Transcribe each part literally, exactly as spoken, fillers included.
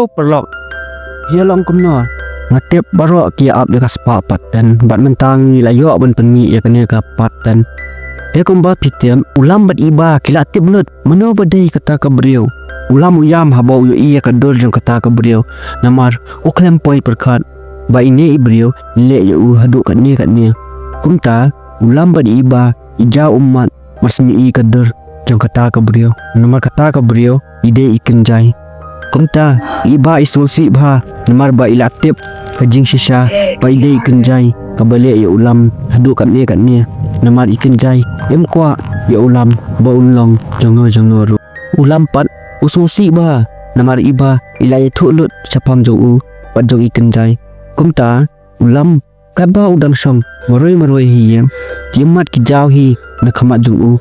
"O paralok, ïa long kumno? Nga tip baroh ki ïa ap ïa ka spah part ten, bad mynta ngi la ïoh ban pynmih ïa kane ka part ten." Te kumba phi tip, u Lam bad i Bah ki la tip lut mano ba dei kata ka briew. U Lam u ïam haba u ïohi ïa ka dur jong kata ka briew, namar u khlem poi pyrkhat ba ine i briew in leh ïa u haduh katne katne. Kumta u Lam bad i Bah i jaw ummat, mar shu ïohi ka dur jong kata ka briew, namar kata ka briew i dei i kynjai. Kumta i Bah i sngewsih bha, namar ba i la tip ka jingshisha ba i dei i kynjai kaba leh ïa u Lam haduh katne katne, namar i kynjai im kwah ïa u Lam ba un long jongno jongno ruh. U Lam pat u sngewsih bha, namar i Bah i la ïathuh lut shaphang jong u bad jong i kynjai. Kumta u Lam, katba u dang shong marwei marwei ha ïing, ki ummat ki jaw hi na khmat jong u.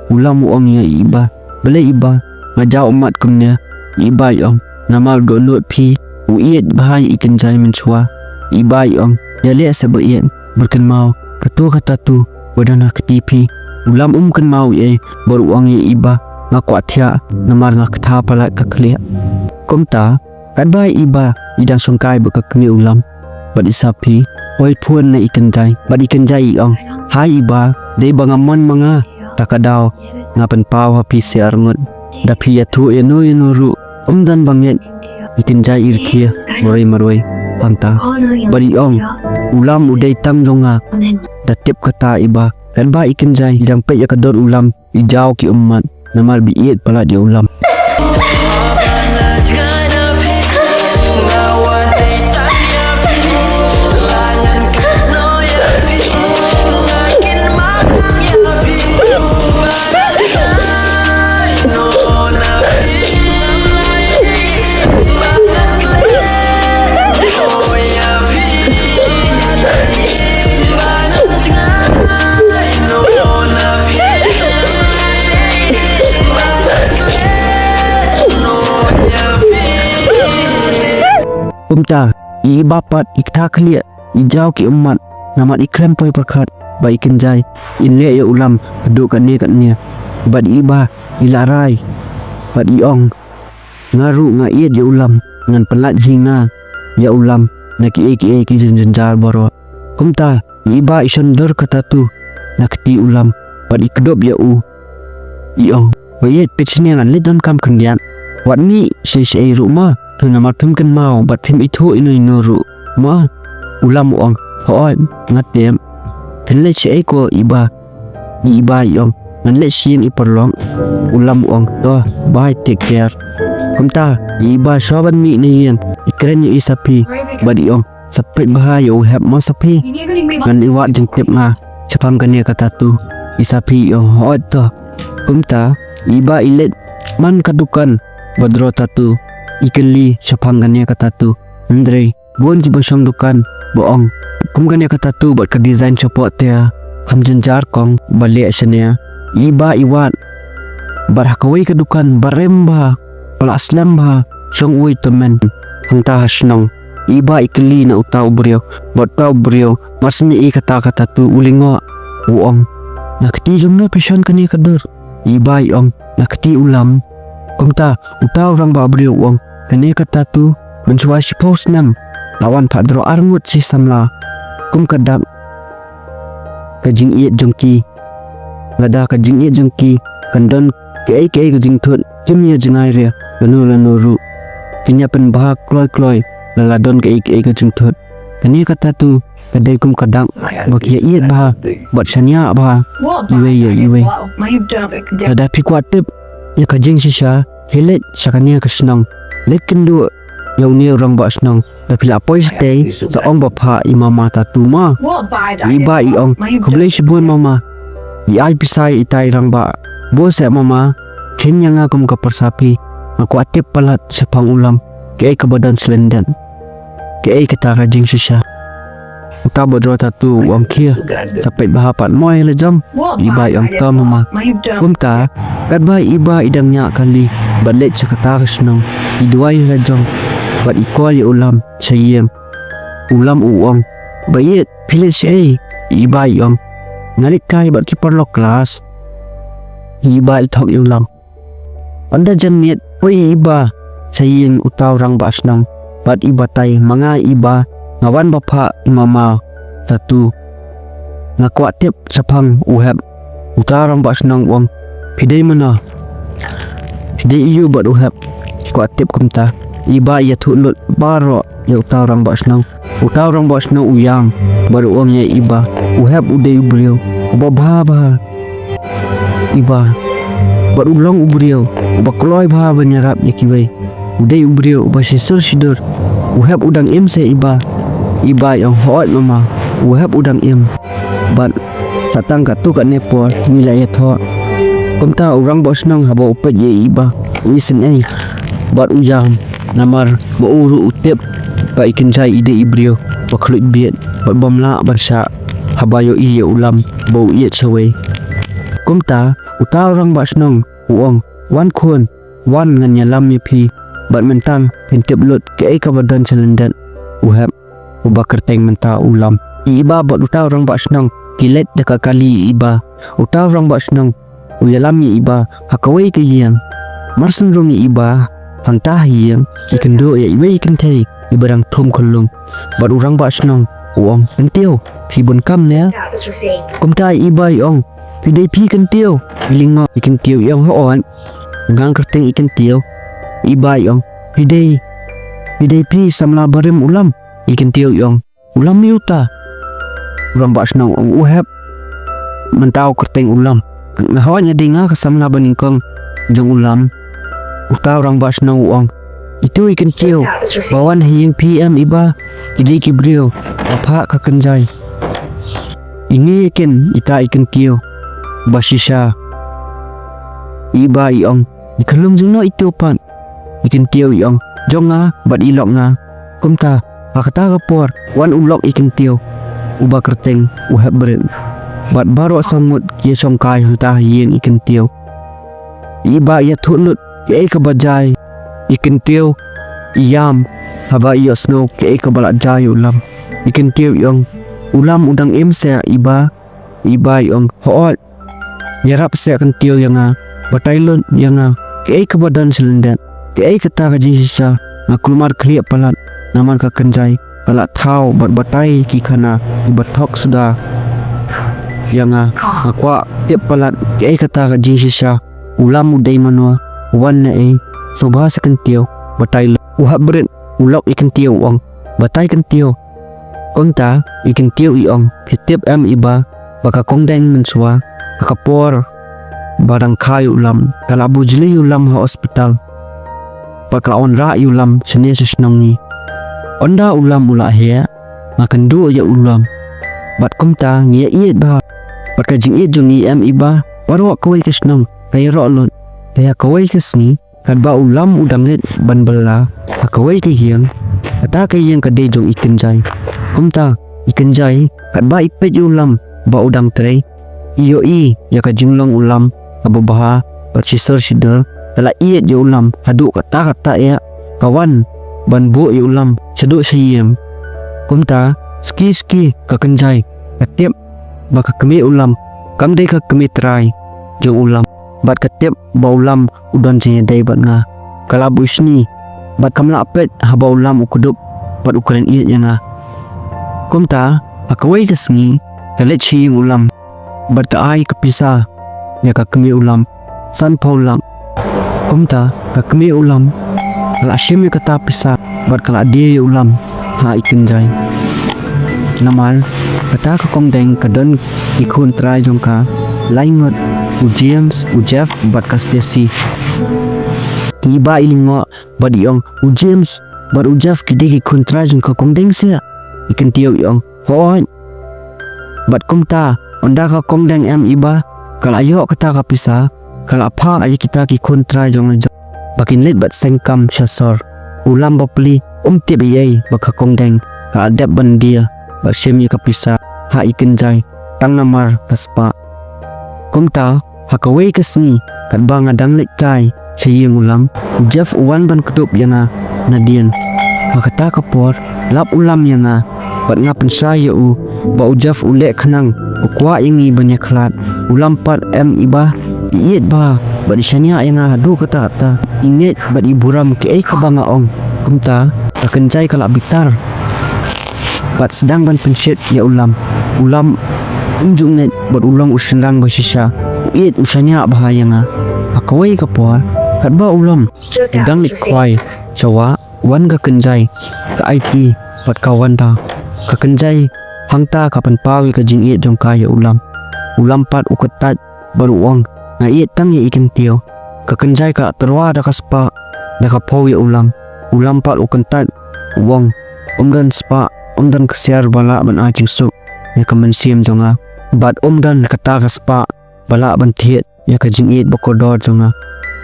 U Lam u ong ïa i Bah, "Balei i Bah nga jaw ummat kumne?" I Bah i ong, "Namar dohnud phi u ïeit bha ïa i kynjai mynshuwa." I Bah i ong, "Ïaleh sa ba ïeit, bad kynmaw kato ka tattoo ba don ha kti phi." U Lam um kynmaw ei ei bad u ong ïa i Bah, "Nga kwah thiah, namar nga ktha palat ka khlieh." Kumta katba i Bah i dang shongkai bad ka kmie u Lam bad i Saphi, poi phone na i kynjai bad i kynjai i ong, "Hai i Bah, dei ba nga mon ma nga, ta ka daw nga pynpaw ha phi shi arngut. Da phi ïathuh ïano ïano ruh, ym don ba ngeit." I kynjai i rkhie marwei marwei hangta bad i ong, "U Lam u dei tang jong nga." Da tip kata i Bah, katba i kynjai i dang peit ïa ka dur u Lam, i jaw ki ummat, namar ba i ïeit palat ïa u Lam. Kumta i Bah pat i ktha khlieh, i jaw ki ummat, namar i khlem poi pyrkhat ba i kynjai in leh ïa u Lam haduh katne katne. Bad i Bah i la rai bad i ong, "Nga ruh nga ïeit ïa u Lam, ngan pynlait hi nga ïa u Lam na kiei kiei ki jynjar baroh." Kumta i Bah i shon dur ka tattoo na kti u Lam bad i kdup ïa u, i ong, "Ba ïeit, peit shane, ngan leit donkam khyndiat. Wat mih shaei shaei ruh mo, namar phim kynmaw bad phim ithuh ïano ïano ruh mo." U Lam u ong, "Hooid, nga tip. Phin leit shaei ko i Bah?" I Bah i ong, "Ngan leit sha ïing i paralok." U Lam u ong, "To, bye, take care." Kumta i Bah shuwa ban mih na ïing i kren ïa i Saphi bad i ong, "Sa peit bha ïa u hep mo Saphi, ngan ïa wad jingtip nga shaphang kane ka tattoo." I Saphi i ong, "Hooid to." Kumta i Bah i leit man ka dukan ba draw tattoo, i kylli shaphang kane ka tattoo. Hynrei bun kiba shong dukan ba ong, "Kum kane ka tattoo bad ka design shapoh te kam jynjar kong ba leh shane." I Bah i wad bad ha kawei ka dukan ba rim bha, ba la slem bha, shong uwei u tymmen hangta ha shnong. I Bah i kylli na uta u briew bad uta u briew, mar shu ïohi kata ka tattoo, u lyngngoh, u ong, "Na kti jong no phi shon kane ka dur?" I Bah i ong, "Na kti u Lam." Kumta uta u rangbah briew u ong, "Kane ka tattoo mynshuwa shiphew snem la wan phah draw arngut shi samla kum ka dak ka jingïeit jong ki. Lada ka jingïeit jong ki kan don kaei kaei ka jingthut, kim ïa jngai re lano lano ruh. Kin ïa pynbha kloi kloi lada don kaei kaei ka jingthut. Kane ka tattoo ka dei kum ka dak ba ki ïa ïeit bha bad shaniah bha iwei ïa iwei. Lada phi kwah tip ïa ka jingshisha, phi leit sha kane ka shnong, leit kynduh ïa une u rangbah shnong. Da phi lah poi shatei, sa ong ba phah i mama tattoo mo." I Bah i ong, "Khublei shibun mama. Ngi ai pisa ïa itai i rangbah. Bun seh mama, kheiñ ïa nga kum ka pyrsa phi. Nga kwah tip palat shaphang u Lam, kaei kaba don shlem dien, kaei kata ka jingshisha." Uta ba draw tattoo u ong, "Khie, sa peit bha pat mo ïa la jong." I Bah i ong, "To mama." Kumta katba i Bah i dang ñiah kali bad leit sha kata ka shnong, i duwai ïa la jong bad i call ïa u Lam sha ïing. U Lam u ong, "Ba ïeit, phi leit shaei?" I Bah i ong, "Nga leit kai bad ki paralok klas." I Bah i thok ïa u Lam. Ynda jan miet, poi i Bah sha ïing uta u rangbah shnong bad i batai, ma nga i Bah, nga wan ba phah i Mama Tatu. Nga kwah tip shaphang u Hep. Uta u rangbah shnong u ong, phi dei mano? Phi dei aiu bad u Hep? Kwah tip kumta. I Bah i ïathuh lut baroh ïa uta u rangbah shnong. Uta u rangbah shnong u ïam bad u ong ïa i Bah, u Hep u dei u briew uba bha bha, i Bah, bad u long u briew uba kloi bha ban ïarap ïa kiwei. U dei u briew uba shisur shidur. U Hep u dang im seh i Bah? I Bah i ong, hooid Mama, u Hep u dang im. Bad sa tang katto katne por ngi la ïathoh. Kumta u rangbah shnong haba u peit ïa i Bah u isynei bad u ïam, namar ba u ruh u tip ba i Kynjai i dei i briew ba khluit bieit bad bym lah ban shah haba ïohi ïa u Lam ba u ïeit shawei. Kumta uta u rangbah shnong u ong, wan khun, wan, ngan ïalam ïa phi bad mynta phin tip lut kaei kaba don sha lyndet u Hep uba kyrteng mynta u Lam. I Bah bad uta u rangbah shnong ki leit da ka kali i Bah. Uta u rangbah shnong u ïalam ïa i Bah ha kawei ka ïing. Mar sngewrung ïa i Bah hangta ha ïing, i kynduh ïa iwei i kynthei iba dang thum khyllung. Bad u rangbah shnong u ong, kyntiew, phi bun kam ne? Kumta i Bah i ong, phi dei phi kyntiew? I lyngngoh. I kyntiew i ong, hooid, nga kyrteng i Kyntiew. I Bah i ong, phi dei, phi dei phi samla barim u Lam? I Kyntiew i ong, u Lam mei uta? U rangbah shnong u ong, u Hep, mynta u kyrteng u Lam. Nga, hooid, nga dei nga ka samla banyngkong jong u Lam. Uta u rangbah shnong u ong, itu i Kyntiew ba wan ha ïing phi em i Bah, ki dei ki briew ba phah ka Kynjai. Ine ïa kin ita i Kyntiew ba shisha. I Bah i ong, i khyllung jong no itu pat? I Kyntiew i ong, jong nga bad i lok nga. Kumta ha kata ka por wan u lok i Kyntiew uba kyrteng u Hepbrit bad baroh saw ngut ki ïashongkai hangta ha ïing i Kyntiew. I Bah i ïathuh lut kaei kaba jia. I Kyntiew i ïam haba i ïohsngew kaei kaba la jia ïa u Lam. I Kyntiew i ong, u Lam u dang im seh i Bah? I Bah i ong, hooid. Ïarap seh Kyntiew ïa nga, batai lut ïa nga kaei kaba don sha lyndet, kaei kata ka jingshisha. Nga kulmar khlieh palat namar ka Kynjai ka la thaw bad batai ki khana kiba thok suda ïa nga. Nga kwah tip palat kaei kata ka jingshisha. U Lam u dei mano? U wan naei? Sngewbha seh Kyntiew, batai lut. U Hepbrit, u lok i Kyntiew u ong, batai Kyntiew. Kumta i Kyntiew i ong, phi tip em i Bah ba ka Kongdeng mynshuwa ha ka por ba dang kha ïa u Lam ka la buh jli ïa u Lam ha hospital bad ka la wanrah ïa u Lam shane sha shnong ngi. Ynda u Lam u la heh, nga kynduh ïa u Lam bad kumta ngi ïaieit bha. Bad ka jingïeit jong ngi em i Bah baroh kawei ka shnong ka ïaroh lut. Te ha kawei ka sngi katba u Lam u dang leit ban bylla ha kawei ka ïing, kata ka ïing ka dei jong i Kynjai. Kumta i Kynjai katba i peit ïa u Lam ba u dang trei, i ïohi ïa ka jinglong u Lam kaba bha bad shisur shidur. Ka la ïeit ïa u Lam haduh katta katta eh, ka wan ban buh ïa u Lam shaduh sha ïing. Kumta suki suki ka Kynjai ka tip ba ka kmie u Lam kam dei ka kmie trai jong u Lam bad ka tip ba u Lam u don jingïadei bad nga. Ka la buh shni bad kam lah peit haba u Lam u kdup bad u kren ïeit ïa nga. Kumta ha kawei ka sngi ka leit sha ïing u Lam bad ka ai ka pisa ïa ka kmie u Lam, sanphew lak. Kumta ka kmie u Lam ka la shim ïa kata pisa bad ka la die ïa u Lam ha i Kynjai. Namar kata ka Kongdeng ka don ki khun trai jong ka lai ngut, u James, u Jeff bad ka Stacy. I Bah i lyngngoh bad i ong, u James bad u Jeff ki dei ki khun trai jong ka Kongdeng seh? I Kyntiew i ong, hooid. Bad kumta ynda ka Kongdeng em i Bah ka la ïoh kata ka pisa, ka la phah ïa kita ki khun trai jong la jong ba kin leit bad seng kam sha sor. U Lam bapli um tip ei ei ba ka Kongdeng ka la dep ban die bad shim ïa ka pisa ha i Kynjai tang namar ka spah. Kumta ha kawei ka sngi katba nga dang leit kai sha ïing u Lam, u Jeff u wan ban kdup ïa nga nadien. Ha kata ka por lap u Lam ïa nga bad nga pynshai ïa u ba u Jeff u leh khnang u kwah ïa ngi ban ïakhlad. U Lam pat em i Bah i ïeit bha bad i shaniah ïa nga haduh katta katta. I ngeit bad i burom kaei kaba nga ong. Kumta ka Kynjai ka la bitar bad sdang ban pynshit ïa u Lam. U Lam um ju ngeit bad u long u shynrang ba shisha. U ïeit u shaniah bha ïa nga. Ha kawei ka por, katba u Lam u dang leit khwai sha wah, wan ka Kynjai, ka aiti bad ka wan da. Ka Kynjai hangta ka pynpaw ïa ka jingïeit jong ka ïa u Lam. U Lam pat u kyntait bad u ong, nga ïeit tang ïa i Kyntiew. Ka Kynjai ka tyrwa da ka spah, da ka phew ïa u Lam. U Lam pat u kyntait, u ong, um don spah, um don ksiar ba lah ban ai jingsuk ïa ka mynsiem jong nga. Bad um don kata ka spah ba lah ban thied ïa ka jingïeit ba kordor jong nga.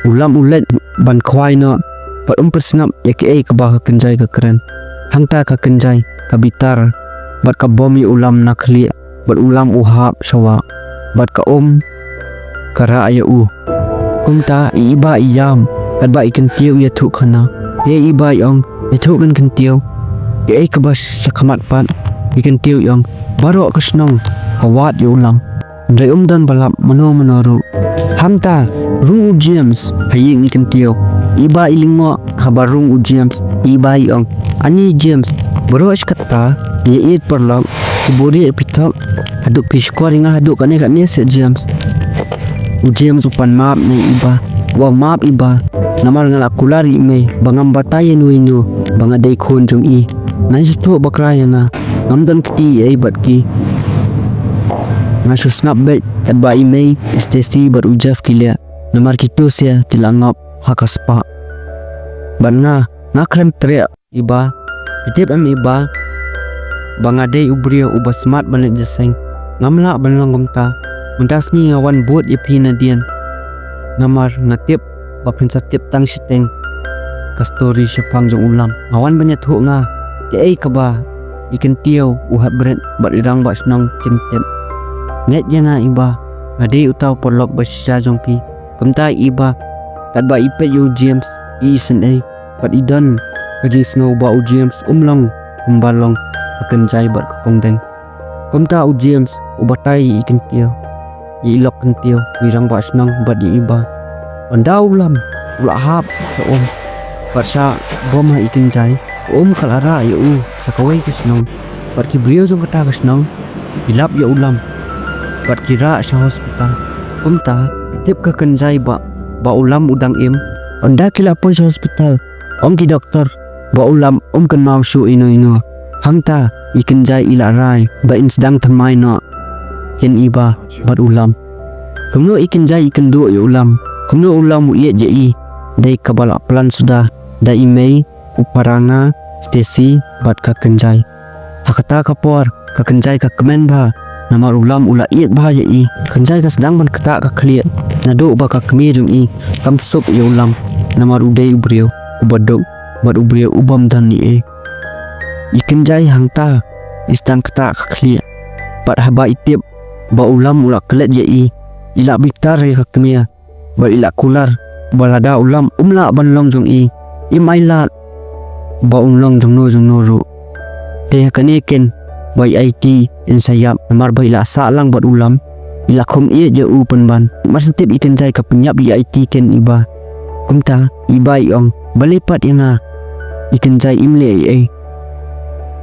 U Lam u leit ban khwai noh bad um pynsngap ïa kaei kaba ka Kynjai ka kren. Hangta ka Kynjai ka bitar bad ka bom ïa u Lam na khlieh bad u Lam u hap sha wah bad ka um ka rah ïa u. Kumta i Iba i ïam katba i Kyntiew i ïathuh khana. Ïa i Iba i ong, ïathuh kan Kyntiew. Kaei kaba sha khmat pat, i Kyntiew i ong, baroh ka shnong ka wad ïa u Lam. Hynrei um don ba lap mano mano ruh. Hangta rung u James ha ïing i Kyntiew. I Iba i lyngngoh haba rung u James. I Iba i ong, ani James, baroh shi katta ïa ïeit paralok, ki buri ïa phi thok, haduh phi shukor ïa nga haduh kane kane seh James. U James u pan map na i Iba, u ong map Iba, namar nga la kular ïa i mei ba ngam batai ïano ïano ba nga dei khun jong i. Ngan shu thoh bakla ïa nga, ngam don kti ei bad ki. Nga shu sngap beit katba i mei, i Stacy bad u Jeff ki leh, namar kito seh ki la ngop ha ka spah. Bad nga, nga khlem treh Iba, phi tip em Iba, ba nga dei u briew uba smat ban leit jingïaseng. Ngam lah ban long kumta. Mynta sngi nga wan bud ïa phi nadien. Namar nga tip ba phin sa tip tang shiteng ka story shaphang jong u Lam. Nga wan ban ïathuh nga kaei kaba i Kyntiew u hapdeng bad i rangbah shnong kim tip. Ngeit ïa nga Iba, nga dei uta u paralok ba shisha jong phi. Kumta Iba, katba i peit ïa u James, i isynei bad i don ka jingsngew ba u James um long kumba long ka Kynjai bad ka Kongdeng. Kumta u James u batai ïa i Kyntiew, ïa i lok Kyntiew, ïa i rangbah shnong bad ïa Iba. Ynda u Lam u la hap sha um bad sha bom ha i Kynjai, ka um ka la rah ïa u sha kawei ka shnong. Bad ki briew jong kata ka shnong ki lap ïa u Lam bad ki rah sha hospital. Kumta tip ka Kynjai ba, ba u Lam u dang im. Ynda ki la poi sha hospital, ong ki doktor ba u Lam um kynmaw shuh ïano ïano. Hangta i Kynjai i la rai ba in sdang thymmai noh ïa i Iba bad u Lam. Kumno i Kynjai i kynduh ïa u Lam, kumno u Lam u ïeit ïa i, dei kaba la plan suda da i mei, u para nga, Stacy bad ka Kynjai. Ha kata ka por ka Kynjai ka kmen bha namar u Lam u la ïeit bha ïa i. Ka Kynjai ka sdang ban ktah ka khlieh naduh ba ka kmie jong i kam suk ïa u Lam, namar u dei u briew uba duk bad u briew ubym don ei ei. I Kynjai hangta i sdang ktah ka khlieh bad haba i tip ba u Lam u la klet ïa i, i la bitar ïa ka kmie bad i la kular ba lada u Lam um lah ban long jong i, im ailad ba un long jongno jongno ruh. Te ha kane ken ba i aiti in sa ïap namar ba i la sah lang bad u Lam, i la khum ïeit ïa u pynban. Mar shen tip i Kynjai ka pynïap i aiti ken Iba. Kumta Iba i ong, balei pat ïa nga? I Kynjai im leh ei ei.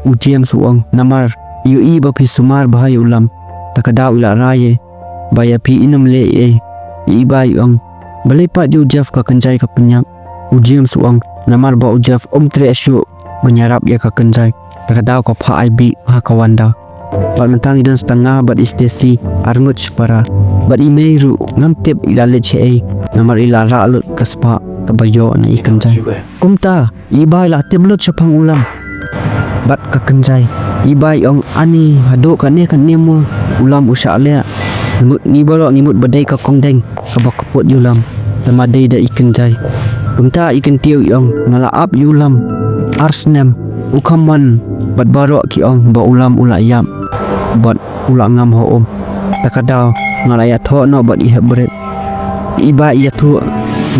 U James u ong, namar i ïohi ba phi sumar bha ïa u Lam. Ta ka daw i la rai ïa ba ïa phi in ym leh ei ei. I Iba i ong, balei pat ïa u Jeff ka Kynjai ka pynïap? U James u ong, namar ba u Jeff um treh shuh ban ïarap ïa ka Kynjai. Ta ka daw ka phah ai bih ha ka Wanda. Bad mynta ngi don sa tang nga bad i Stacy arngut shipara. Bad i mei ruh ngam tip i la leit shaei namar i la rah lut ka spah kaba ïoh na i Kynjai. Kumta i Iba i la tip lut shaphang u Lam bad ka Kynjai. I Iba i ong, ani haduh kane kane mo u Lam u shah leh. Ngi mut, ngi baroh ngi mut ba dei ka Kongdeng kaba kput ïa u Lam. Te ma dei da i Kynjai. Kumta i Kyntiew i ong, nga la ap ïa u Lam ar snem, u kham mon. Bad baroh ki ong ba u Lam u la ïap bad u la ngam ha um. Ta ka daw nga la ïathoh noh bad i hepbret. I Iba i ïathuh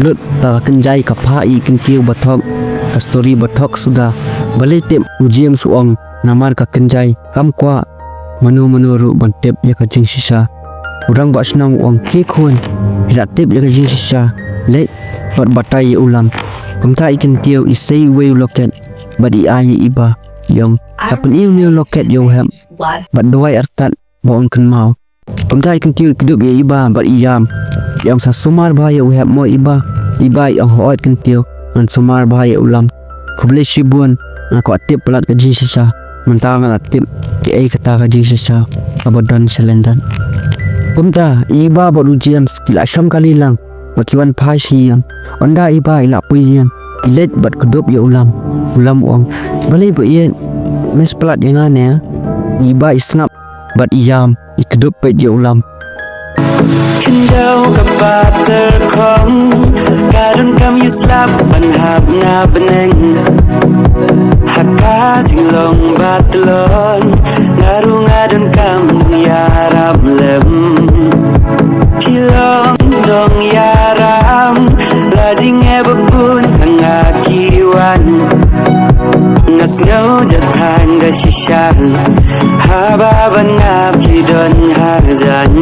lut ba ka Kynjai ka phah ïa i Kyntiew ba thok ka story ba thok suda. Balei tip? U James u ong, namar ka Kynjai kam kwah mano mano ruh ban tip ïa ka jingshisha. U rangbah shnong u ong, khie khun, Phi la tip ïa ka jingshisha. Leit bad batai ïa u Lam. Kumta i Kyntiew i sei uwei u loket bad i ai ïa i Bah. I ong, sa pyni une u loket ïa u Hep bad duwai artat ba un kynmaw. Kumta i Kyntiew i kdup ïa i Bah bad i Ïam. I ong, sa sumar bha ïa u Hep mo i Bah. I Bah i ong, hooid Kyntiew, ngan sumar bha ïa u Lam. Khublei shibun, nga kwah tip palat ka jingshisha. Mynta nga la tip kaei kata ka jingshisha kaba don sha lyndet. Kumta i Bah bad u James ki la shong kali lang bad ki wan phai sha ïing. Ynda i Bah i la poi ïing, i leit bad kdup ïa u Lam. U Lam u ong, balei ba ïeit, me sa palat ïa nga ne? I Bah i sngap bad i Ïam i kdup peit ïa u Lam. Khyndew ka patyrkhong, ka donkam ïa u slap ban hap na bneng. Ha ka jinglong ba tlot, nga ruh nga donkam nongïarap lem. Ki long nongïarap, la jingeh ba bun ha nga ki wan. Nga sngew jathan da shisha, haba ban ngap ki don hajan.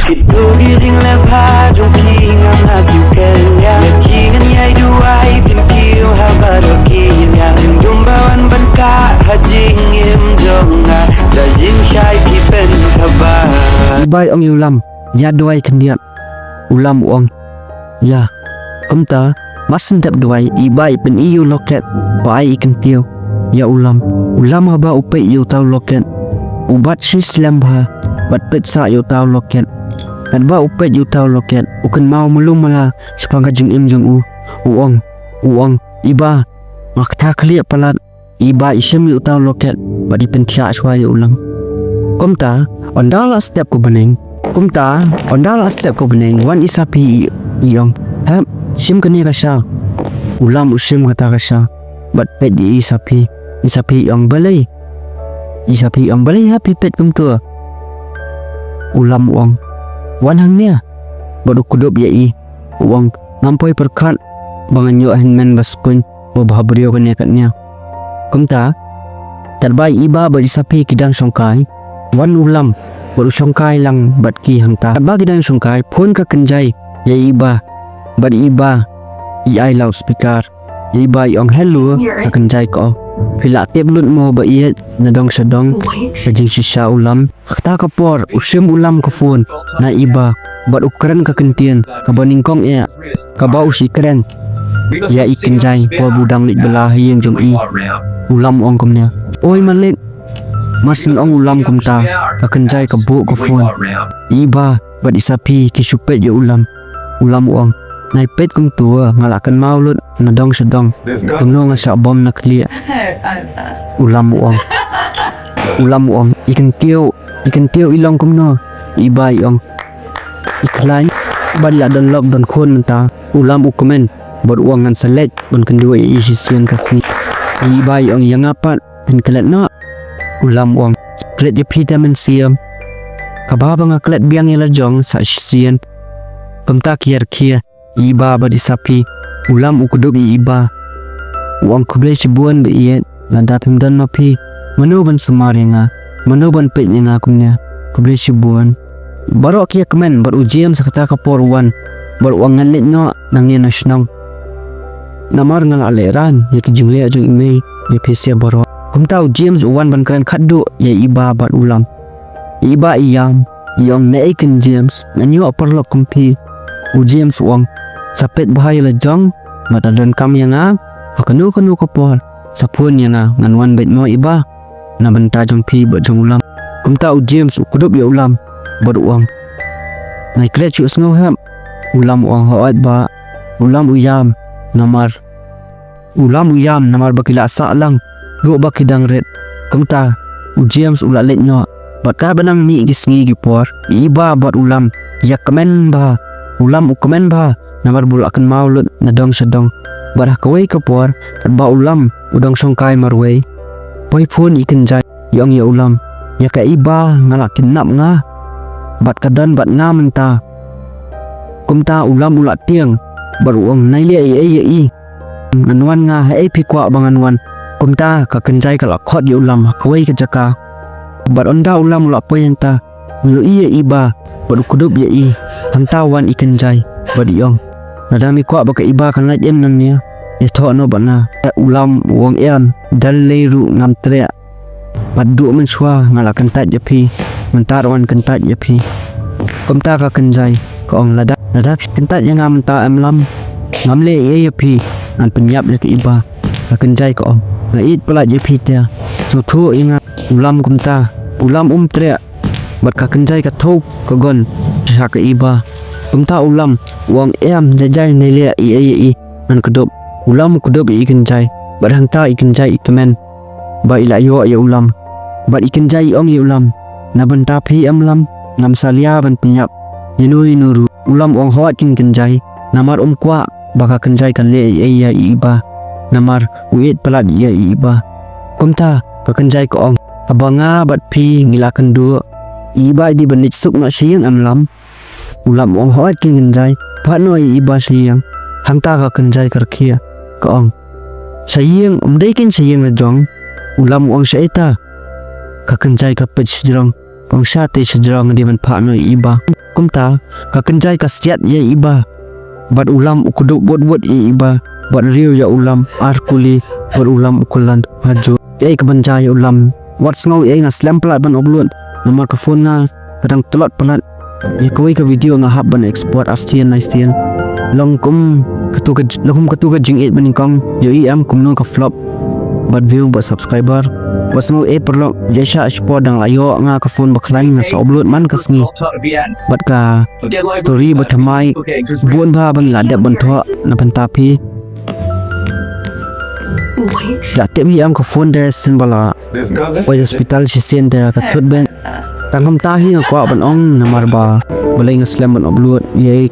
Kito ki jingleh bha jong phi ngam lah siew kylliang. Ïa ki ngan ïai duwai, pynkhiew ha baroh ki liang. Jingdum ba wan ban kah ha jingim jong nga, da jingshai phi pynthaba. I Bah i ong ïa u Lam, ïa duwai khyndiat. U Lam u ong, ïa. Kumta, mar syn dep duwai, i Bah i pyni ïa u loket ba ai i Kyntiew ïa u Lam. U Lam haba u peit ïa uta u loket, u bat shi slem bha bad peit sah ïa uta u loket. Katba u peit ïa uta u loket, u kynmaw malu mala shaphang ka jingim jong u. U ong, u ong, i Bah, nga kata khlieh palat. I Bah i shim ïa uta u loket bad i pynthiah shuwa ïa u Lam. Kumta, ynda la step ka bneng. Kumta, ynda la step ka bneng, wan i Saphi i, i ong, Hep, shim kane ka sha. U Lam u shim kata ka sha bad peit ïa i Saphi. I Saphi i ong, balei? I Saphi i ong, balei Hep phi peit kumta? U Lam u ong, wan hangne. Bad u kdup ïa i. U ong, ngam poi pyrkhat ba ngan ïoh hynmen ba skun, ba bhabriew kane katne. Kumta, katba i Bah bad i Saphi ki dang shongkai, wan u Lam bad u shongkai lang bad ki hangta. Katba ki dang shongkai, phone ka kynjai ïa i Bah bad i Bah i ai loudspeaker. I Bah i ong, hello, ka kynjai ka ong, phi la tip lut mo ba ïeit, na dong sha dong, ka jingshisha u Lam. Kata ka por u shim u Lam ka phone na i Bah bad u kren ka ktien kaba nyngkong eh kaba u shu kren ïa i kynjai por ba u dang leit bylla ha ïing jong i. U Lam u ong kumne, oi malik. Mar syn ong u Lam kumta, ka kynjai ka buh ka phone. I Bah bad i Saphi ki shu peit ïa u Lam. U Lam u ong, nai peit kumta, nga la kynmaw lut na dong sha dong. Kumno nga shah bom na khlieh? U Lam u ong. U Lam u ong, i Kyntiew, i Kyntiew i long kumno? I Bah i ong, i khlaiñ bad i la don lok don khun mynta. U Lam u kmen bad u ong, ngan sa leit ban kynduh ïa i shisien ka sngi. I Bah i ong, ïa nga pat phin klet noh? U Lam u ong, klet ïa phi te mynsiem. Kaba ba nga klet biang ïa la jong sa shisien. Kumta ki ïa rkhie i Bah bad i Saphi. U Lam u kdup ïa i Bah. U ong, khublei shibun ba ïeit, lada phim don ma phi, mano ban sumar ïa nga? Mano ban peit ïa nga kumne? Khublei shibun. Baroh ki ïa kmen bad u James ha kata ka por u wan bad u ong, ngan leit noh nangne na shnong. Namar nga la lehraiñ ïa ki jingleh jong i mei ïa phi sha baroh. Kumta u James u wan ban kren khatduh ïa i Bah bad u Lam. I Bah i ïam, i ong, naei keiñ James, ngan ïoh paralok kum phi. U James u ong, sa peit bha ïa la jong, bad lada donkam ïa nga ha kano kano ka por, sa phone ïa nga, ngan wan beit mo i Bah na bynta jong phi bad jong u Lam. Kumta u James u kdup ïa u Lam bad u ong, nai klet shuh sngew hep? U Lam u ong, hooid Bah. U Lam u ïam namar U Lam u ïam namar ba ki la sah lang ruh ba ki dang rit. Kumta u James u la leit noh. Bad katba nang mih ki sngi ki por, i Bah bad u Lam ïa kmen bha. U Lam u kmen bha namar ba u la kynmaw lut na dong sha dong. Bad ha kawei ka por katba u Lam u dang shongkai marwei, poi phone i Kynjai, i ong ïa u Lam, ïa ka i Bah nga la kidnap nga bad ka don bad nga mynta. Kumta u Lam u la tieng bad u ong, nai leh ei ei ïa i. Ngan wan nga haei phi kwah ba ngan wan. Kumta ka Kynjai ka la khot ïa u Lam ha kawei ka jaka. Bad ynda u Lam u la poi hangta, u ïohi ïa i Bah bad u kdup ïa i. Hangta wan i Kynjai bad i ong, lada me kwah ba ka Iba kan lait im nangne, ïathoh noh bad nga. U Lam u ong, em, dal lei ruh ngam treh. Bad duh mynshuwa nga la kyntait ïa phi, mynta ruh ngan kyntait ïa phi. Kumta ka Kynjai ka ong, lada, lada phi kyntait ïa nga mynta em Lam, ngam leh ei ei ïa phi, ngan pynïap ïa ka Iba. Ka Kynjai ka ong, nga ïeit palat ïa phi te, sngewthuh ïa nga. U Lam kumta, u Lam um treh. Bad ka Kynjai ka thew ka gun sha ka Iba. Kumta u Lam u ong, em, jai jai, nai leh ei ei ïa i, ngan kdup. U Lam u kdup ïa i Kynjai, bad hangta i Kynjai i kmen ba i la ïoh ïa u Lam. Bad i Kynjai i ong ïa u Lam, na bynta phi em Lam, ngam salia ban pynïap ïano ïano ruh. U Lam u ong, hooid keiñ Kynjai, namar um kwah ba ka Kynjai kan leh ei ei ïa i Iba, namar u ïeit palat ïa i Iba. Kumta ka Kynjai ka ong, haba nga bad phi ngi la kynduh, i Iba i dei ban leit suk noh sha ïing em Lam. U Lam u ong, hooid keiñ Kynjai, phah noh ïa i Iba sha ïing. Hangta ka Kynjai ka rkhie, ka ong, sha ïing? Ym dei keiñ sha ïing la jong. U Lam u ong, shaei ta? Ka Kynjai ka peit shajrong, ka ong, shatei shajrong nga dei ban phah noh ïa i Iba. Kumta ka Kynjai ka siat ïa i Iba, bad u Lam u kdup wut wut ïa i Iba, bad riew ïa u Lam ar kuli, bad u Lam u kular hajuh. Ei, ka ban jia ïa u Lam, wat sngew ei, nga slem palat ban upload, namar ka phone nga ka dang tlot palat. Ïa kawei ka video nga hap ban export arsien laisien. Long kum katu ka, long kum katu ka jingïeit ba nyngkong, ïohi em kumno ka flop bad view bad subscriber. Wat sngew ei paralok, ïa sha spot dang la ïoh nga ka phone ba khlaiñ, nga sa upload man ka sngi. Bad ka story ba thymmai bun bha ba ngi la dep ban thoh na bynta phi. Wait. Da tip hi em ka phone da sien ba la poi hospital shisien da ka thut beiñ. Tang kumta hi nga kwah ban ong namar ba balei nga slem ban upload ïa i,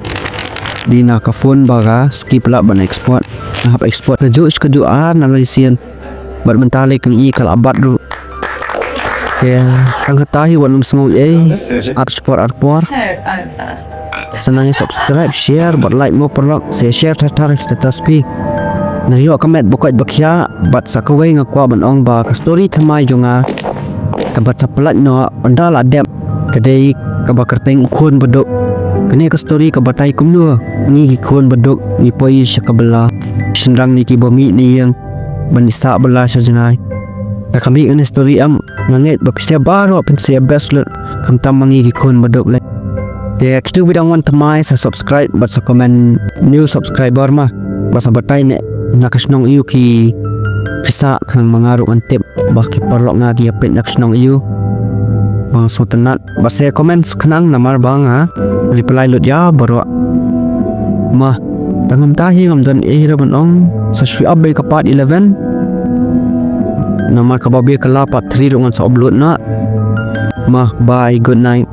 dei na ka phone ba ka suki palat ban export. Nga hap export kajuh kajuh ar na lai sien. Bad mynta lei ka ngi ka la bat ruh. Te tang kata hi wat nym sngew ei, ap shipor arpor. Sa nang ïa subscribe, share bad like mo paralok, sa share thar thar status phi. Nang ïoh ka met ba koit ba khiah. Bad sa kawei nga kwah ban ong ba ka story thymmai jong nga kaba sa pynlait noh ynda la dep ka dei kaba kyrteng U Khun Baduk. Kane ka story ka batai kumno ngi ki khun baduk ngi poi sha ka bylla, shynrang ngi kiba mih na ïing ban ïasah bylla sha jngai. Da ka mih kane story em, nga ngeit ba phi sa baroh phin sa best lut khamtam ma ngi ki khun baduk lei. Te kito kiba dang wan thymmai sa subscribe bad sa comment, new subscriber ma, bad sa batai ne na ka shnong aiu phi sah, khnang ma nga ruh ngan tip ba ki paralok nga ki ïa peit na ka shnong aiu. Ba nga sngewtynnat. Bad sa comment khnang namar ba nga reply lut ïa baroh. Ma, tang kumta hi ngam don ei ruh ban ong, sa shu ap beit ka part eleven. Namar kaba biang ka la part three ruh ngan sa upload noh. Ma, bye, good night.